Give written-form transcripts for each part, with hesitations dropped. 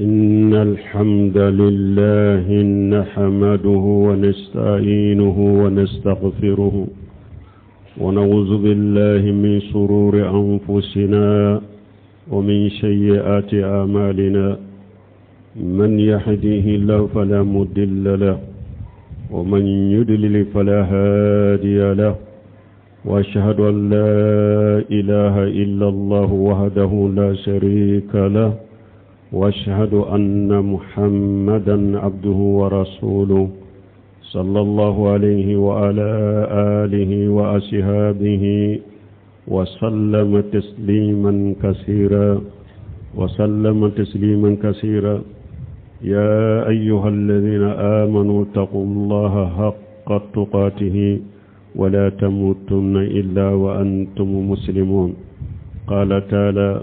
إن الحمد لله نحمده ونستعينه ونستغفره ونعوذ بالله من شرور أنفسنا ومن سيئات أعمالنا من يهديه الله فلا مضل له ومن يضلل فلا هادي له واشهد ان لا اله الا الله وحده لا شريك له واشهد ان محمدا عبده ورسوله صلى الله عليه وعلى اله واصحابه وسلم تسليما كثيرا وسلم تسليما كثيرا يا ايها الذين امنوا اتقوا الله حق تقاته ولا تموتن الا وانتم مسلمون قال تعالى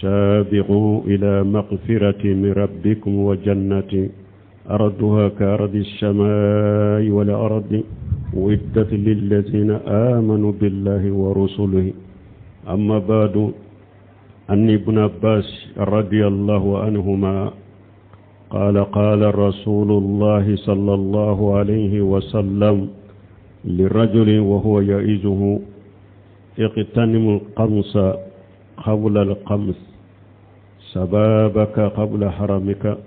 سابقوا إلى مغفرة من ربكم وجنة أرضها كأرض السماء والأرض أعدت للذين آمنوا بالله ورسله أما بعد أن ابن عباس رضي الله عنهما قال قال رسول الله صلى الله عليه وسلم للرجل وهو يعيزه اغتنم القمص قبل القمص شبابك قبل حرمك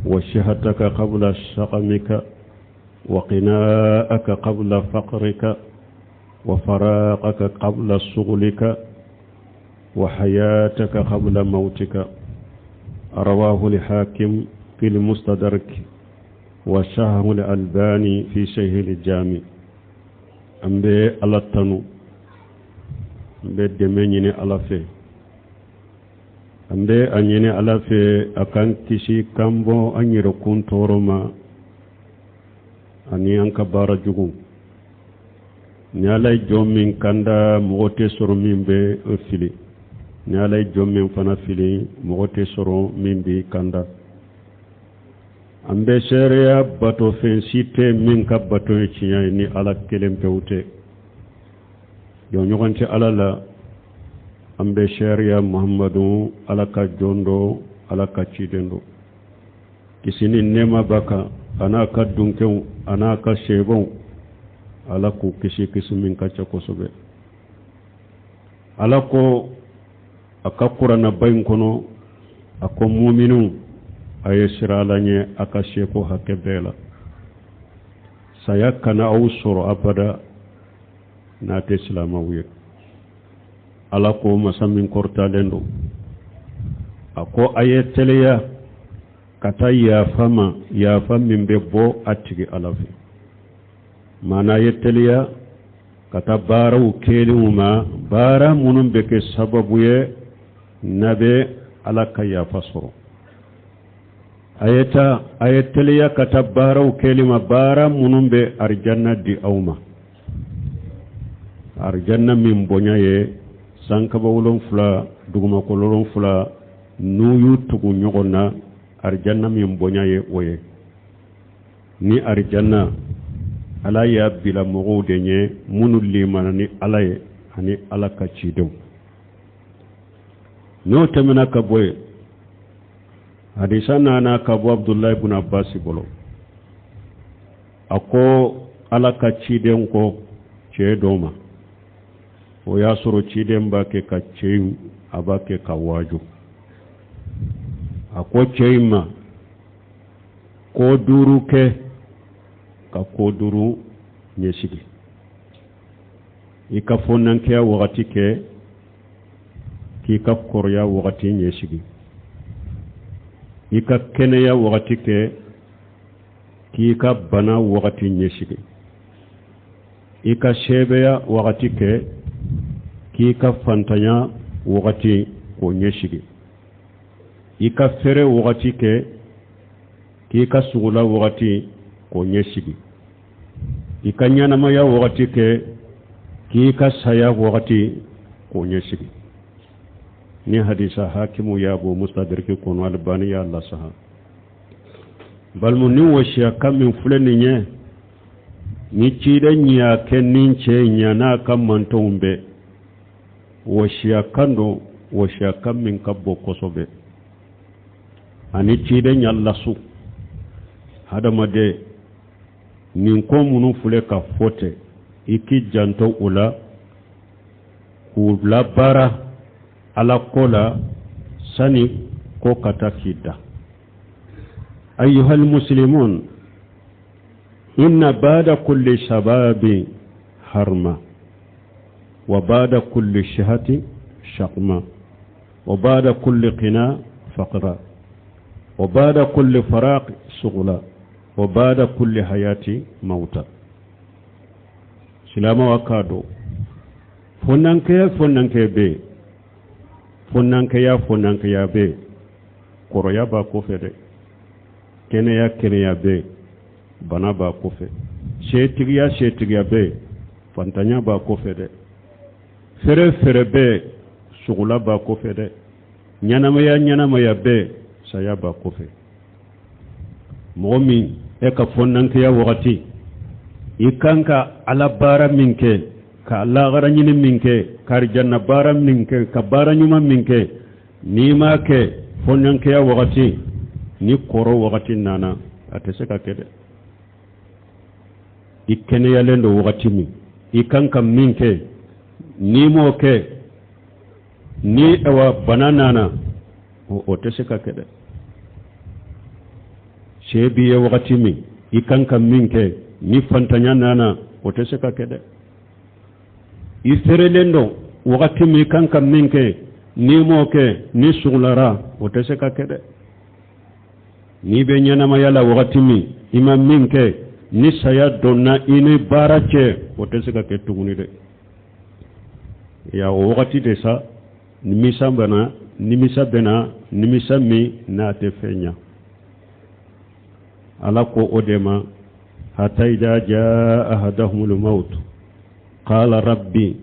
وشهتك قبل شقمك وقناءك قبل فقرك وفراقك قبل شغلك وحياتك قبل موتك رواه الحاكم في المستدرك وشهر الألباني في شيخ الجامع an bɛ ala tanu an bɛ dɛmɛ ɲini ala fɛ an bɛ a ɲini ala fɛ a k'an kisi k'an bɔ an yɛrɛkun tɔɔrɔ ma ani an ka baara jugu ni ala ye jɔn min kanda mɔgɔ tɛ sɔrɔ min bɛ o fili ni ala ye jɔn min fana fili mɔgɔ tɛ sɔrɔ min b'i kanda an bɛ seereya batofɛn si tɛ min ka bato ye tiɲɛ ye ni ala kelen pewu tɛ jɔnɲɔgɔn tɛ ala la an bɛ seereya muhamadu ala ka jɔn don ala ka ciden don kisi ni nɛɛma b'a kan a n'a ka dunkew a n'a ka sebaw ala k'u kisi kisi min ka ca kosɛbɛ ala ko a ka kuranaba in kɔnɔ a ko muminiw a ye siran ala ɲɛ a ka seko hakɛ bɛɛ la saya kana aw sɔrɔ abada n'a tɛ silamɛw ye ala ko masa min kɔrɔtalen don a ko a ye teliya ka taa yafa ma yafa min bɛ bɔ a tigi ala fɛ maana a ye teliya ka taa baaraw kɛlenw ma baara minnu bɛ kɛ sababu ye n'a bɛ ala ka yafa sɔrɔ a ye taa a ye teliya ka taa baaraw kɛli ma baara minnu bɛ arijanna di aw ma arijanna min bonya ye sankaba wolonfila dugumakolo wolonfila n'u y'u tugu ɲɔgɔn na arijanna min bonya ye o ye ni arijanna ala y'a bila mɔgɔw de ɲɛ minnu limana ni ala ye ani ala ka cidenw n'o tɛmɛna ka bɔ yen hadisa nana ka bɔ abudulayi bun abasi bolo a ko ala ka ciden ko cɛ dɔ ma o y'a sɔrɔ ciden b'a kɛ ka cɛ in a b'a kɛ ka waaju a ko cɛ in ma ko duuru kɛ ka ko duuru ɲɛsigi i ka fɔnankɛya wagati kɛ k'i ka kɔrɔya wagati ɲɛsigi i ka kɛnɛya wagati kɛ k'i ka bana wagati ɲɛsigi i ka sɛbɛya wagati kɛ k'i ka fantanya wagati k'o ɲɛsigi i ka fɛrɛ wagati kɛ k'i ka sugula wagati k'o ɲɛsigi i ka ɲɛnamaya wagati kɛ k'i ka saya wagati k'o ɲɛsigi ni hadisa hakimu y'a bɔ mustadiriki kɔnɔ alibani y'a lasaha balimu ni wasiyakan min filɛ nin ye ni ciden y'a kɛ ni cɛ ɲɛ n'a ka mantɔnw bɛɛ wasiyakan don wasiyakan min ka bon kosɛbɛ Ani ciden y'a lasu hadamaden nin ko minnu filɛ ka fɔ ten i k'i janto u la k'u labaara ala ko la sani ko ka taa k'i dan ayyuhal muslimun inna ba'da kulli shababi harma wa ba'da kulli sihati shaqma wa ba'da kulli qina faqra wa ba'da kulli faraq sughla wa ba'da kulli hayati mauta silamaw k'a dɔn fonnankɛya fonnankɛ bɛ yen fonnankɛya fonnankɛya bɛ yen kɔrɔya b'a kɔfɛ dɛ kɛnɛya kɛnɛya bɛ yen bana b'a kɔfɛ setigiya setigiya bɛ yen fantanya b'a kɔfɛ dɛ fɛrɛ fɛrɛ bɛ yen sugula b'a kɔfɛ dɛ ɲɛnamaya ɲɛnamaya bɛ yen saya b'a kɔfɛ mɔgɔ min e ka fonnankɛya wagati i kan ka ala baara min kɛ ka lagara ɲini min kɛ ka arijanna baara min kɛ ka baara ɲuman min kɛ n'i m'a kɛ fonnankɛya wagati ni kɔrɔ wagati nana a tɛ se ka kɛ dɛ i kɛnɛyalen don wagati min i kan ka min kɛ n'i m'o kɛ ni awa bana nana o tɛ se ka kɛ dɛ se b'i ye wagati min i kan ka min kɛ ni fantanya nana o tɛ se ka kɛ dɛ i ferelen don wagati min i kan ka min kɛ n'i m'o kɛ n'i sugulara o tɛ se ka kɛ dɛ n'i bɛ ɲɛnamaya la wagati min i ma min kɛ ni saya donna i ni baara cɛ o tɛ se ka kɛ tuguni dɛ ya o wagati de sa nimisa bɛ na nimisa bɛ na nimisa min n'a tɛ fɛn ɲa ala ko o de ma hata ida jaa ahadahumul maut qala rabbi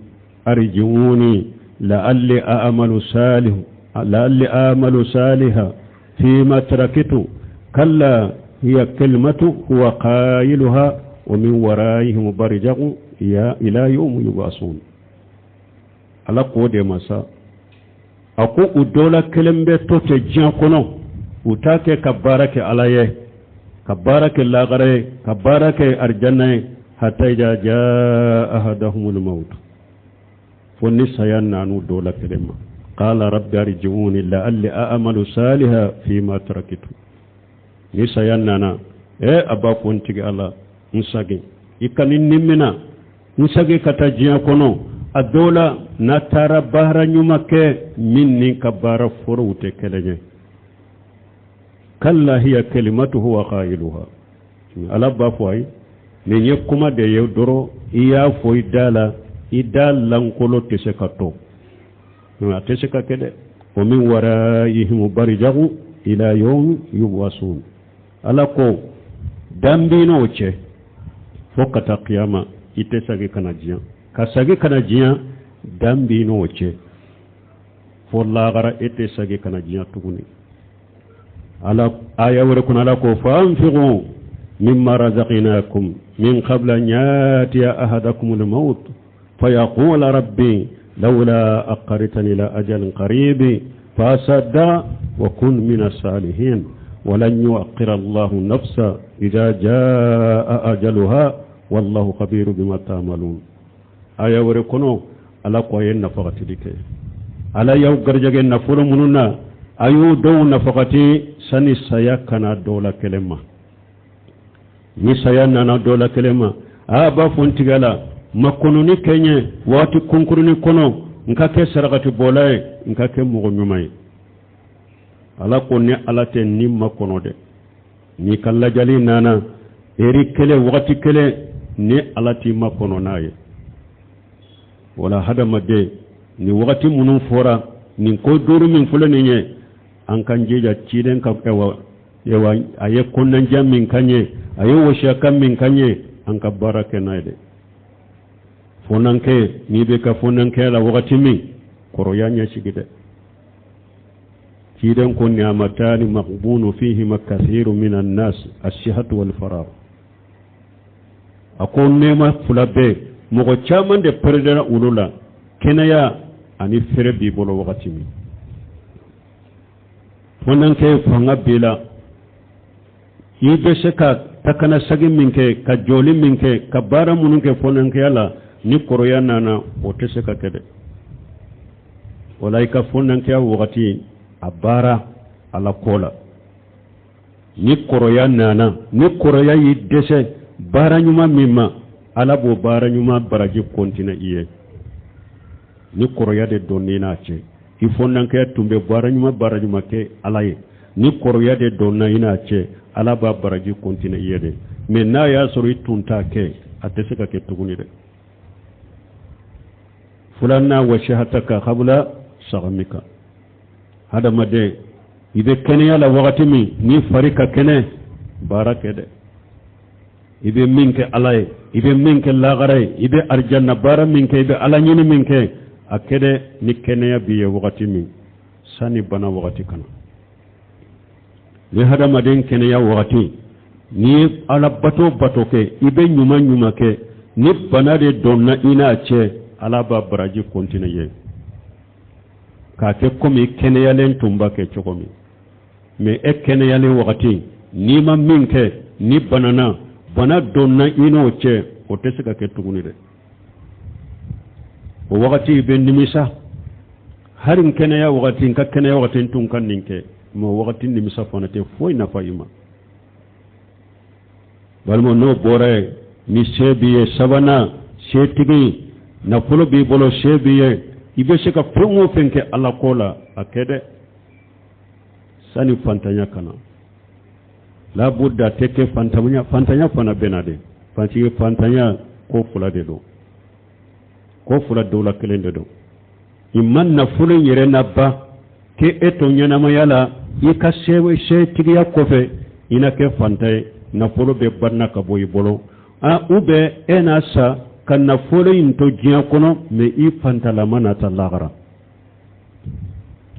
arji'uni la'alli a'malu salih la'alli a'malu saliha fima taraktu kalla hiya kalimatu huwa qailuha wa min waraihim barzakhun ya ila yawmi yub'asun ala k'o de ma sa a ko u dɔ la kelen bɛ to ten diɲɛ kɔnɔ u t'a kɛ ka baara kɛ ala ye ka baara kɛ lagara ye ka baara kɛ arijanna ye hata ida jaa ahadahumul maut fo ni saya nan'u dɔ la kelen ma qala rabbi arji'uni la'alli a'malu saliha fima tarakitu ni saya nana e a b'a fɔ n tigi ala n sagin i ka nin ni mina n sagin ka taa diɲɛ kɔnɔ a dɔw la n'a taara baara ɲuman kɛ min ni ka baara fɔlɔw tɛ kelen ye kalla hiya kalimatu huwa qailuha ala b'a fɔ ayi nin ye kuma de ye dɔrɔn i y'a fɔ i da la i da lankolon tɛ se ka to a tɛ se ka kɛ dɛ wa min waraihim barizakhu ila yawmi yub'asun ala ko dan b'i n'o cɛ fo ka taa kiyama i tɛ sagi ka na diɲɛ ka sagi ka na diɲɛ dan b'i n'o cɛ fo lagara e tɛ sagi ka na diɲɛ tuguni ala aya wɛrɛ kɔnɔ ala ko fa anfiqu mimma razaqnakum min qabla an yatiya ahadakum al-maut فيقول ربي لولا أقرتني إلى أجل قريب فأصدق وكن من الصالحين ولن يؤخر الله نفسا إذا جاء أجلها والله خبير بما تعملون aya wɛrɛ kɔnɔ ala ko a ye nafakatili kɛ ala y'aw garijɛgɛ nafolo minnu na a y'o dɔw nafakati sani saya ka na dɔw la kelen ma ni saya nana dɔ la kelen ma a b'a fɔ n tigi ala makɔnɔni kɛ n ye waati kunkurunin kɔnɔ n ka kɛ sarakatibɔla ye n ka kɛ mɔgɔ ɲuman ye ala ko ni ala tɛ ni makɔnɔ dɛ n'i ka lajali nana eri kelen wagati kelen ni ala t'i makɔnɔ n'a ye wala hadamaden nin wagati minnu fɔra nin ko duuru min filɛ nin ye an k'an jija ciden ka ɛwa yawa a ye kɔnɔnajɛya min k'an ye a ye wasiyakan min k'an ye an ka baara kɛ n'a ye dɛ fɔnankɛ n'i bɛ ka fɔnankɛya la wagati min kɔrɔya ɲɛsigi dɛ ciden ko ni'amatani maghbunu fihima kathiru minan nas as-sihhatu wal faragh a ko nɛɛma fila bɛ mɔgɔ caman de pɛrɛdɛra olu la kɛnɛya ani fɛrɛ b'i bolo wagati min Fɔnankɛ fanga b'i la, i bɛ se ka takanasagi min kɛ, ka jɔli min kɛ, ka baara minnu kɛ fɔnankɛya la, ni kɔrɔya nana o tɛ se ka kɛ dɛ. O la i ka fɔnankɛya wagati a baara ala ko la. Ni kɔrɔya nana, ni kɔrɔya y'i dɛsɛ baara ɲuman min ma, ala b'o baara ɲuman baraji kɔntinɛ i ye. Ni kɔrɔya de donna i n'a cɛ, i fɔnankɛya tun bɛ baara ɲuman baara ɲuman kɛ ala ye, ni kɔrɔya de donna i n'a cɛ, ala b'a baraji kɔntinɛ i ye dɛ. Mɛ n'a y'a sɔrɔ i tun t'a kɛ, a tɛ se ka kɛ tuguni dɛ. Filanan, wa sihataka kabula sagamika. Hadamaden, i bɛ kɛnɛya la wagati min, n'i fari ka kɛnɛ, baara kɛ dɛ. I bɛ min kɛ ala ye, i bɛ min kɛ lagara ye, i bɛ arijanna baara min kɛ, i bɛ ala ɲini min kɛ, a kɛ dɛ ni kɛnɛya b'i ye wagati min, sani bana wagati ka na. Ni hadamaden kɛnɛya wagati, n'i ye ala bato bato kɛ, i bɛ ɲuman ɲuman kɛ, ni bana de donna i n'a cɛ, ala b'a baraji kɔntine ye k'a kɛ komi kɛnɛyalen tun b'a kɛ cogo min. Mɛ e kɛnɛyalen wagati, n'i ma min kɛ, ni banana, bana donna i n'o cɛ, o tɛ se ka kɛ tuguni dɛ. O wagati i bɛ nimisa, hali n kɛnɛya wagati, n ka kɛnɛya wagati n tun ka nin kɛ. Mɛ o wagati nimisa fana tɛ foyi nafa i ma. Walima n'o bɔra yen, ni se b'i ye, sabanan, setigi, nafolo b'i bolo, se b'i ye, i bɛ se ka fɛn o fɛn kɛ ala ko la, a kɛ dɛ, sani fantanya ka na. Labuda tɛ kɛ fantanya, fantanya fana bɛ na dɛ, parce que fantanya ko fila de don, ko fila dɔ la kelen de don. I ma nafolo yɛrɛ na ban k'e to ɲɛnamaya la, i ka setigiya kɔfɛ i na kɛ fantan ye, nafolo bɛ banna ka bɔ i bolo, ou bien e na sa ka nafolo in to diɲɛ kɔnɔ, mɛ i fantalama na taa lagara,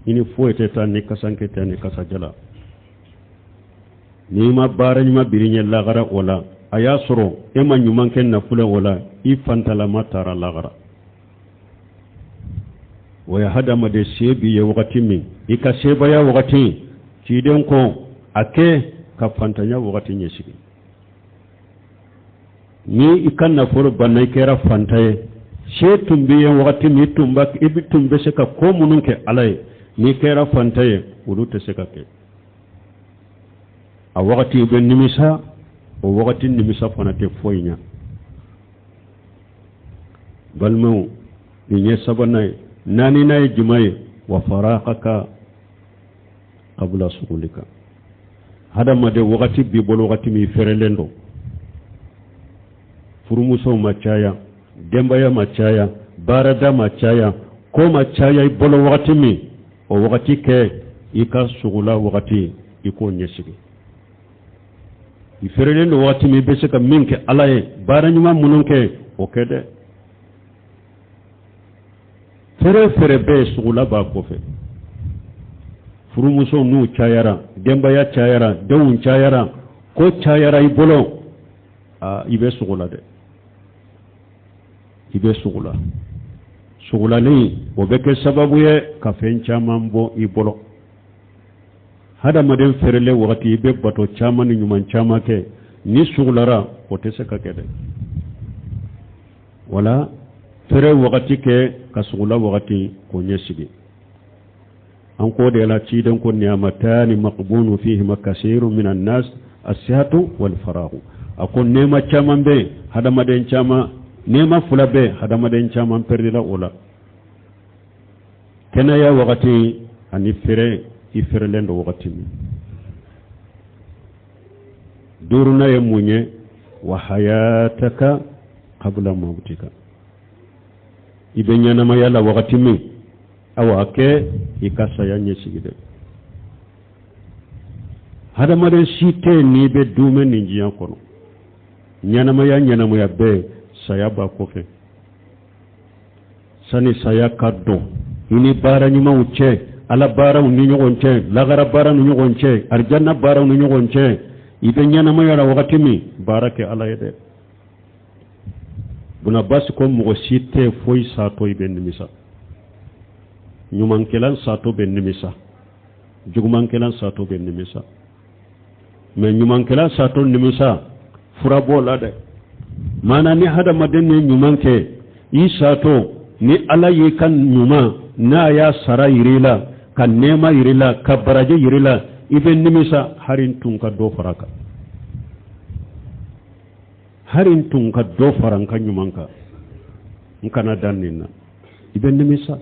i ni foyi tɛ taa, ni kasanke tɛ, ni kasajala. N'i ma baara ɲuman biri ɲɛ lagara, o la a y'a sɔrɔ e ma ɲuman kɛ nafolo o la, i fantalama taara lagara. O ye hadamaden se b'i ye wagati min, i ka sebaya wagati, ciden ko a kɛ ka fantanya wagati ɲɛsigi. Ni i ka nafolo banna, i kɛra fanta ye, se tun b'i ye wagati min, i tun bɛ se ka ko minnu kɛ ala ye, n'i kɛra fanta ye, olu tɛ se ka kɛ. A wagati i bɛ nimisa, o wagati nimisa fana tɛ foyi ɲɛ. Balimaw, nin ye sabanan ye. Naaninan ye jumɛn ye? Wa faragaka qabla sugulika. Hadamaden wagati b'i bolo, wagati min i fɛrɛlen don, furumusow ma caya, denbaya ma caya, baarada ma caya, ko ma caya i bolo wagati min, o wagati kɛ i ka sugula wagati, i k'o ɲɛsigi. I fɛrɛlen don wagati min, i bɛ se ka min kɛ ala ye, baara ɲuman minnu kɛ, o kɛ dɛ. Fɛrɛ fɛrɛ bɛɛ sugula b'a kɔfɛ. Furumusow n'u cayara, denbaya cayara, denw cayara, ko cayara i bolo, aa, i bɛ sugula dɛ, i bɛ sugula. Sugulalen o bɛ kɛ sababu ye ka fɛn caman bɔ i bolo. Hadamaden fɛrɛlen wagati, i bɛ bato caman ni ɲuman caman kɛ, ni sugulara o tɛ se ka kɛ dɛ. Wala fɛrɛ wagati kɛ ka sugula wagati k'o ɲɛsigi. An ko de la, ciden ko ni'amatani maqbunu fihima kasiru minan nas, asihatu wal farahu. A ko nɛɛma caman bɛ yen, hadamaden caman, nɛɛma fila bɛ yen, hadamaden caman pɛridila o la: kɛnɛya wagati ani fɛrɛ, i fɛrɛlen don wagati min. Duurunan ye mun ye? Wa hayataka qabla mautika. I bɛ ɲɛnamaya la wagati min, awa, a kɛ i ka saya ɲɛsigi dɛ. Hadamaden si tɛ yen n'i bɛ dumɛ nin diɲɛ kɔnɔ. Ɲɛnamaya ɲɛnamaya bɛɛ, saya b'a kɔfɛ. Sani saya ka don i ni baara ɲumanw cɛ, ala baaraw ni ɲɔgɔn cɛ, lagara baaraw ni ɲɔgɔn cɛ, arijanna baaraw ni ɲɔgɔn cɛ, i bɛ ɲɛnamaya la wagati min, baara kɛ ala ye dɛ. Bunabasi ko mɔgɔ si tɛ foyi satɔ i bɛ nimisa, ɲumankɛla satɔ bɛ nimisa. Jugumankɛla satɔ bɛ nimisa, mais ɲumankɛla satɔ nimisa fura b'o la dɛ. Maana ni hadamaden ye ɲuman kɛ i satɔ, ni Ala y'i ka ɲuman n'a y'a sara yir'i la, ka nɛɛma yir'i la, ka baraji yir'i la, i bɛ nimisa hari n tun ka dɔ fara kan, hari n tun ka dɔ fara n ka ɲuman kan, n kana dan nin na, i bɛ nimisa.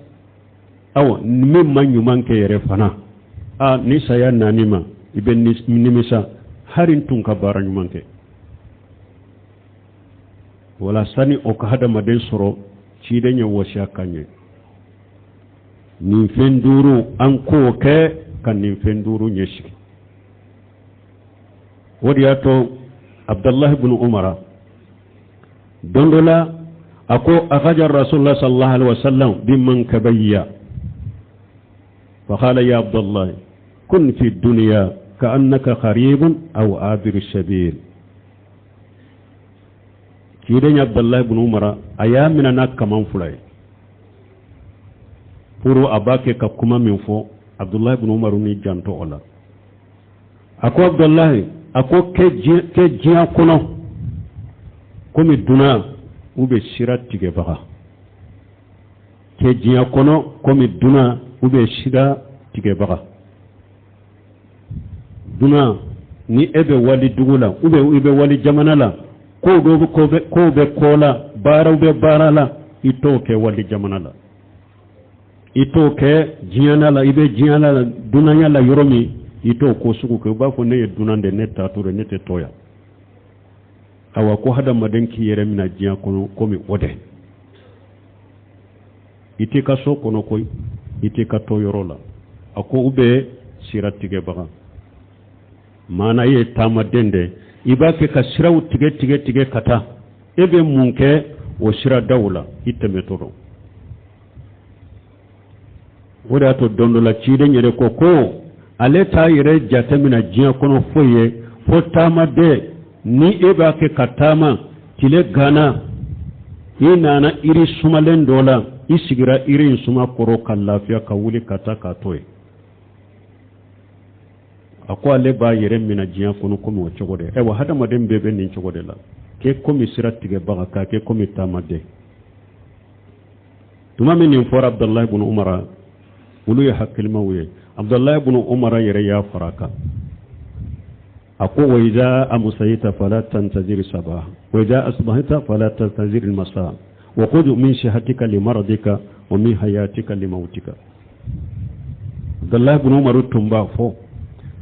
Awa, min ma ɲuman kɛ yɛrɛ fana, a ni saya nan'i ma, i bɛ nimisa hari n tun ka baara ɲuman kɛ. Wala sani o ka hadamaden sɔrɔ, ciden ye wasiya k'an ye nin fɛn duuru, an k'o kɛ ka nin fɛn duuru ɲɛsigi. O de y'a to Abdullahi bin Umara don dɔ la a ko: akhaja Rasulullah sallallahu alaihi wasallam bi mankabayya fa qala ya Abdullahi, kun fi dunya ka annaka gharibun aw abiru sabil. Ciden Abdullahi bin Umara a y'a minɛ n'a kaman fila ye pour a b'a kɛ ka kuma min fɔ, Abdullahi bin Umaru ni janto o la. A ko Abdullahi, a ko kɛ diɲɛ kɔnɔ komi dunan u bɛ sira tigɛbaga, kɛ diɲɛ kɔnɔ komi dunan u bɛ sira tigɛbaga. Dunan, ni e bɛ wali dugu la ou bien i bɛ wali jamana la, kow dɔ bɛ kow bɛ ko la, baaraw bɛ baara la, i t'o kɛ wali jamana la, i t'o kɛ diɲɛ la, i bɛ diɲɛ la dunanya la yɔrɔ min, i t'o ko sugu kɛ. U b'a fɔ ne ye dunan de, ne taatɔ de, ne tɛ to yan. Awa, ko hadamaden k'i yɛrɛ minɛ diɲɛ kɔnɔ komi o dɛ, i t'i ka so kɔnɔ koyi, i t'i ka to yɔrɔ la. A ko u bɛ sira tigɛbaga, maana i ye taamaden de, i b'a kɛ ka siraw tigɛ tigɛ tigɛ ka taa. E bɛ mun kɛ o siradaw la? I tɛmɛtɔ dɔn. O de y'a to don dɔ la ciden yɛrɛ ko ko ale t'a yɛrɛ jateminɛ diɲɛ kɔnɔ foyi ye fo taamaden. Ni e b'a kɛ ka taama, tile ganna, i nana iri sumalen dɔ la, i sigira iri in suma kɔrɔ ka lafiya, ka wuli ka taa k'a to yen. A ko ale b'a yɛrɛ minɛ diɲɛ kɔnɔ komi o cogo de. Ayiwa, hadamaden bɛɛ bɛ nin cogo de la, k'e komi sira tigɛbaga, k'a kɛ komi taamaden. Tuma min nin fɔra Abudulayi bun Umara, olu ye hakilimaw ye. Abudulayi bun Umara yɛrɛ y'a fara kan, a ko: wa iza amsayta fala tantazir sabah, wa iza asbahta fala tantazir masa, wa khudh min sihatika li maradika wa min hayatika li mautika. Abudulayi bun Umaru tun b'a fɔ,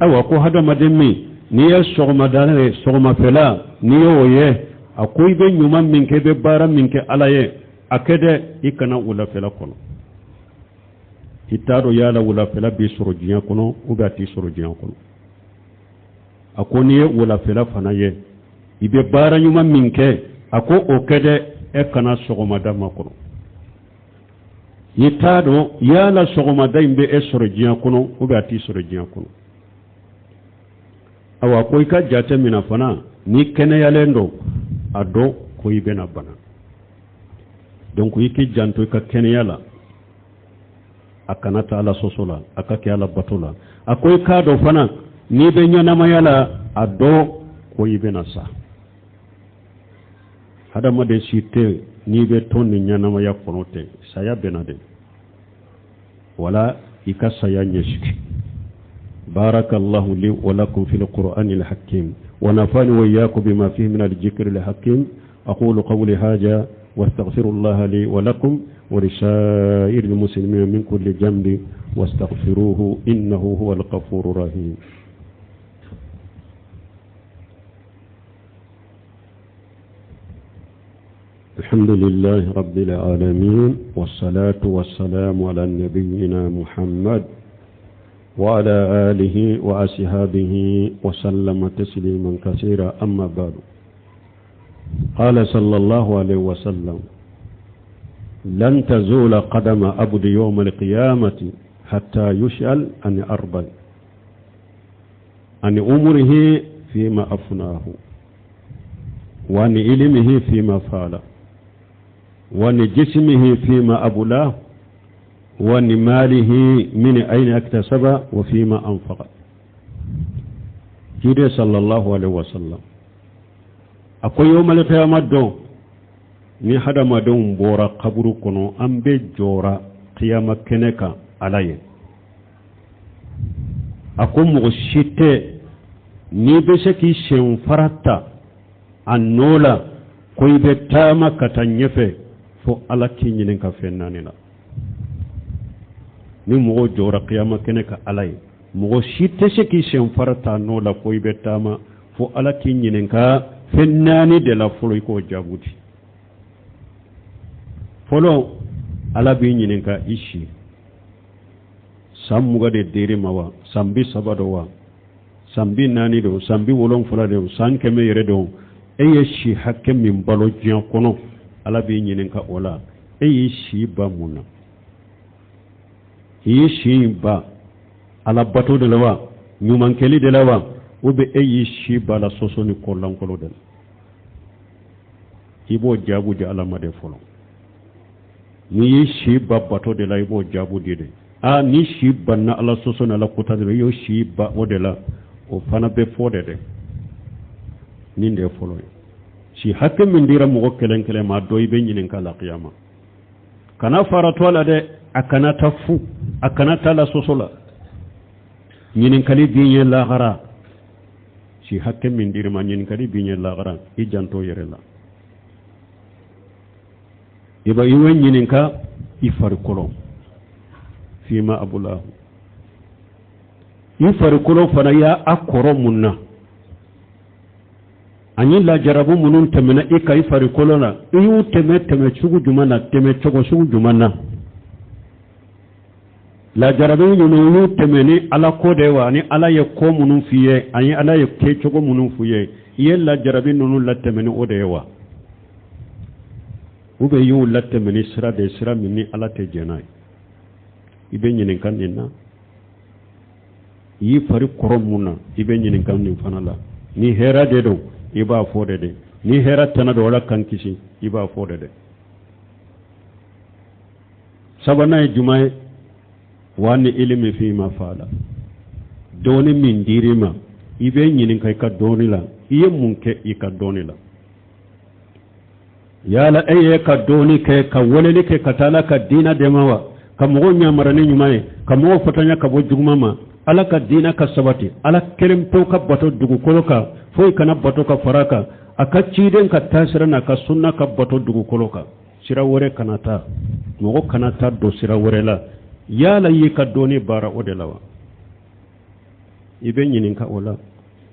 ayiwa, ko hadamaden min n'i ye sɔgɔmada ye, sɔgɔmafɛla n'i y'o ye, a ko i bɛ ɲuman min kɛ, i bɛ baara min kɛ Ala ye, a kɛ dɛ, i kana wulafɛla kɔnɔ. I t'a dɔn yala wulafɛla b'i sɔrɔ diɲɛ kɔnɔ ou bien a t'i sɔrɔ diɲɛ kɔnɔ. A ko n'i ye wulafɛla fana ye, i bɛ baara ɲuman min kɛ, a ko o kɛ dɛ, e kana sɔgɔmada makɔnɔ. I t'a dɔn yala sɔgɔmada in bɛ e sɔrɔ diɲɛ kɔnɔ ou bien a t'i sɔrɔ diɲɛ kɔnɔ. Awa, ko i ka jate minɛ fana, ni kɛnɛyalen don, a dɔn ko i bɛna bana. Donc i k'i janto i ka kɛnɛya la, a kana taa Ala sɔsɔ la, a ka kɛ Ala bato la. A ko i k'a dɔn fana, n'i bɛ ɲɛnamaya la, a dɔn ko i bɛna sa. Hadamaden si tɛ n'i bɛ to nin ɲɛnamaya kɔnɔ tɛ, saya bɛna de. Wala i ka saya ɲɛsigi. بارك الله لي ولكم في القرآن الحكيم ونفعني وإياكم بما فيه من الذكر الحكيم. أقول قولي هذا واستغفر الله لي ولكم ولسائر المسلمين من كل ذنب، واستغفروه إنه هو الغفور الرحيم. الحمد لله رب العالمين، والصلاة والسلام على نبينا محمد وعلى آله وأصحابه وسلم تسليما كثيرا. أما بعد، قال صلى الله عليه وسلم: لن تزول قدم عبد يوم القيامة حتى يسأل عن أربع: عن عمره فيما أفناه، وعن علمه فيما فعل، وعن جسمه فيما أبلاه. Wa ni malihi min ayna iktasaba wa fima anfaqa. Ciden sallallahu alaihi wasallam a ko yawmal qiyama don, ni hadamadenw bɔra kaburu kɔnɔ, an bɛ jɔra kiyama kɛnɛ kan Ala ye. A ko mɔgɔ si tɛ n'i bɛ se k'i senfara ta a nɔ la ko i bɛ taama ka taa ɲɛfɛ, fo Ala k'i ɲininka fɛn naani la. Ni mɔgɔ jɔra kiyama kɛnɛ kan Ala ye, mɔgɔ si tɛ se k'i senfara ta nɔ la ko i bɛ taama, fo Ala k'i ɲininka fɛn naani de la fɔlɔ, i k'o jaabu di. Fɔlɔ, Ala b'i ɲininka i si, san 20 de dir'i ma wa, san 30 don wa, san 40 don, san 70 don, san 100 yɛrɛ don, e ye si hakɛ min balo diɲɛ kɔnɔ, Ala b'i ɲininka o la. E y'i si ban mun na? I y'i si in ban Ala bato de la wa, ɲumankɛli de la wa, ou bien e y'i si ban la sɔsɔ ni kɔlankolo de la? I b'o jaabu di Ala ma de fɔlɔ. N'i y'i si ban bato de la, i b'o jaabu di de. Aa, ni si banna Ala sɔsɔ ni Ala kota de la, i y'o si ban o de la, o fana bɛ fɔ de dɛ. Nin de ye fɔlɔ ye. Si hakɛ min dira mɔgɔ kelen kelen ma dɔ, i bɛ ɲininka la kiyama. Kana fara to a la dɛ, a kana taa fu, a kana taa la sɔsɔ la. Ɲininkali b'i ɲɛ lahara. Si hakɛ min dir'i ma, ɲininkali b'i ɲɛ lahara, i janto yɛrɛ la. I bɛ i bɛ ɲininka i farikolo, fima abulahu, i farikolo fana y'a a kɔrɔ mun na, ani lajarabu minnu tɛmɛna i kan i farikolo la, i y'u tɛmɛ tɛmɛ cogo jumɛn na, tɛmɛ cogo sugu jumɛn na? Lajarabi ninnu y'u tɛmɛ ni Ala ko de wa, ani Ala ye ko minnu f'i ye, ani Ala ye kɛcogo minnu f'i ye, i ye lajarabi ninnu latɛmɛ ni o de ye wa, ou bien i y'u latɛmɛ ni sira de ye, sira min ni Ala tɛ jɛn n'a ye? I bɛ ɲininka nin na. I y'i fari kɔrɔ mun na, i bɛ ɲininka nin fana la. Ni hɛrɛ de don, i b'a fɔ de dɛ. Ni hɛrɛ tana don, Ala k'an kisi, i b'a fɔ de dɛ. Sabanan ye jumɛn ye? Wa ni ilimi fima faala, dɔɔni min dir'i ma, i bɛ ɲininka i ka dɔɔni la, i ye mun kɛ i ka dɔɔni la? Yala e ye ka dɔɔni kɛ ka weleli kɛ ka taa Ala ka diinɛ dɛmɛ wa, ka mɔgɔw ɲamara ni ɲuman ye, ka mɔgɔw fatanya ka bɔ juguman ma, Ala ka diinɛ ka sabati, Ala kelen pewu ka bato dugukolo kan, foyi kana bato ka fara kan, a ka ciden ka taasira n'a ka sunna ka bato dugukolo kan, sira wɛrɛ kana taa, mɔgɔ kana taa don sira wɛrɛ la? Yala i y'i ka dɔɔni baara o de la wa? I bɛ ɲininka o la.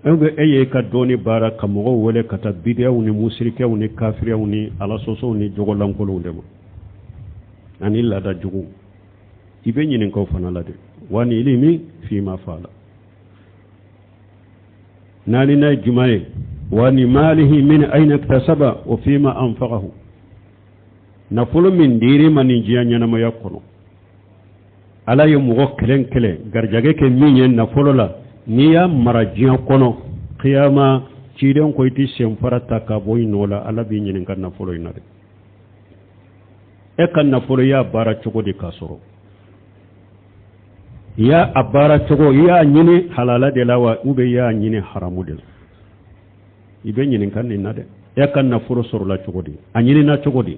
E bɛ e y'i ka dɔɔni baara ka mɔgɔw wele ka taa bidiyaw ni musirikɛw ni kafiriyaw ni alasɔsɔw ni jogolankolonw de ma, ani laada jugu? I bɛ ɲininka o fana la dɛ. Wa ni ilimi fima faala. Naaninan ye jumɛn ye? Wa ni malihi min ayna iktasaba wa fima anfaqahu. Nafolo min dir'i ma nin diɲɛ ɲɛnamaya kɔnɔ, Ala ye mɔgɔ kelen kelen garijɛgɛ kɛ min ye nafolo la, n'i y'a mara diɲɛ kɔnɔ, kiyama ciden ko i tɛ senfara ta ka bɔ i nɔ la, Ala b'i ɲininka nafolo in na dɛ. E ka nafolo, i y'a baara cogo di k'a sɔrɔ? I y'a a baara cogo, i y'a ɲini halala de la wa, ou bien i y'a ɲini haramu de la? I bɛ ɲininka nin na dɛ. E ka nafolo sɔrɔla cogo di? A ɲinina cogo di?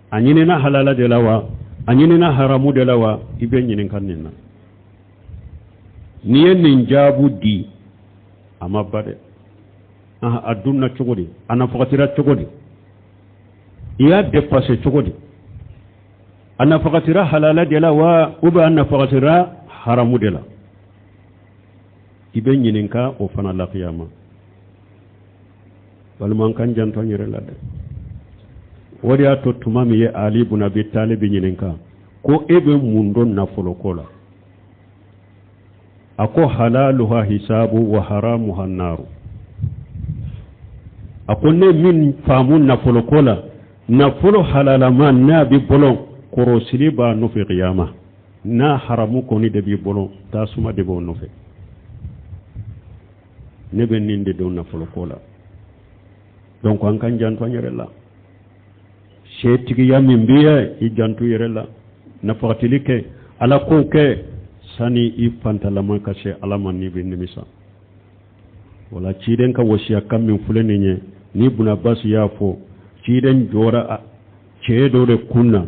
A ɲinina halala de la wa, a ɲinina haramu de la wa? I bɛ ɲininka nin na. N'i ye nin jaabu di, a ma ba dɛ. A dunna cogo di? A nafagatira cogo di? I y'a dépensé cogo di? A nafagatira halala de la wa, ou bien a nafagatira haramu de la? I bɛ ɲininka o fana la kiyama. Walima an k'an janto an yɛrɛ la dɛ. O de y'a to tuma min ye Ali bun Abi Talib ɲininka ko e bɛ mun dɔn nafolo ko la, a ko halaluha hisabu wa haramuha naru. A ko ne min faamu nafolo ko la, nafolo halalama n'a b'i bolo, kɔrɔsili b'a nɔfɛ kiyama. N'a haramu kɔni de b'i bolo, tasuma de b'o nɔfɛ. Ne bɛ nin de dɔn nafolo ko la. Donc an k'an janto an yɛrɛ la. Setigiya min b'i ye, i janto i yɛrɛ la. Nafagatili kɛ, ala kow kɛ, sani i fantalama ka se ala ma n'i bɛ nimisa. Wala ciden ka wasiya kan min filɛ nin ye, ni Ibn Abbas y'a fɔ, ciden jɔra cɛ dɔ de kun na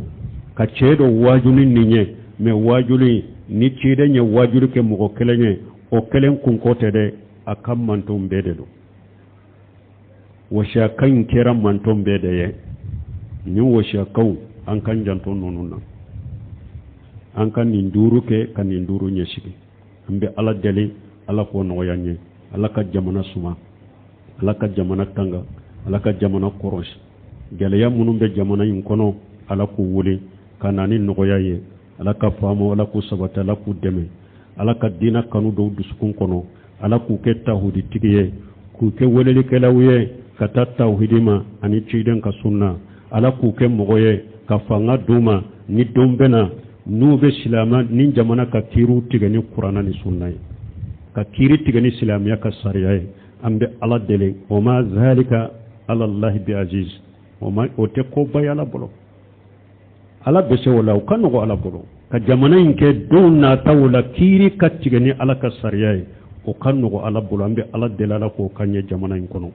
ka cɛ dɔ waaju ni nin ye. Mais waajuli ni ciden ye waajuli kɛ mɔgɔ kelen ye, o kelen kunko tɛ dɛ, a ka manton bɛɛ de don. Wasiyakan in kɛra manton bɛɛ de ye. Nin wasiyakaw, an k'an janto ninnu na, an ka nin duuru kɛ ka nin duuru ɲɛsigi. An bɛ ala deli, ala k'o nɔgɔya n ye. Ala ka jamana suma, ala ka jamana tanga, ala ka jamana kɔrɔsi. Gɛlɛya minnu bɛ jamana in kɔnɔ, ala k'u wuli ka na ni nɔgɔya ye. Ala ka faamaw, ala k'u sabati, ala k'u dɛmɛ, ala ka diinɛ kanu don dusukun kɔnɔ, ala k'u kɛ tawhiditigi ye, k'u kɛ welelikɛlaw ye ka taa tawhidi ma ani ciden ka sunna. Ala k'u kɛ mɔgɔ ye ka fanga d'u ma ni don bɛ na n'u bɛ silamɛ ni jamana ka kiiriw tigɛ ni kuranna ni sunna ye, ka kiiri tigɛ ni silamɛya ka sariya ye. An bɛ ala deli, wa ma zalika alallahi bi aziz, o tɛ koba ye ala bolo. Ala bɛ se o la, o ka nɔgɔ ala bolo ka jamana in kɛ don nataw la kiiri ka tigɛ ni ala ka sariya ye, o ka nɔgɔ ala bolo. An bɛ ala deli, ala k'o ka ɲɛ jamana in kɔnɔ.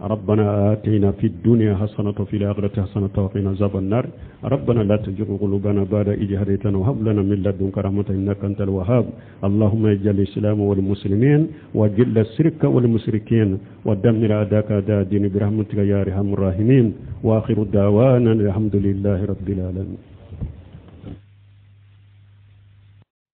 ربنا آتنا في الدنيا حسنة وفي الآخرة حسنة وقنا عذاب النار. ربنا لا تزغ قلوبنا بعد إذ هديتنا وهب لنا من لدنك رحمة إنك أنت الوهاب. اللهم اجعل الإسلام والمسلمين وجل الشرك والمشركين ودمر أعداءك أعداء الدين برحمتك يا أرحم الراحمين. وآخر دعوانا الحمد لله رب العالمين.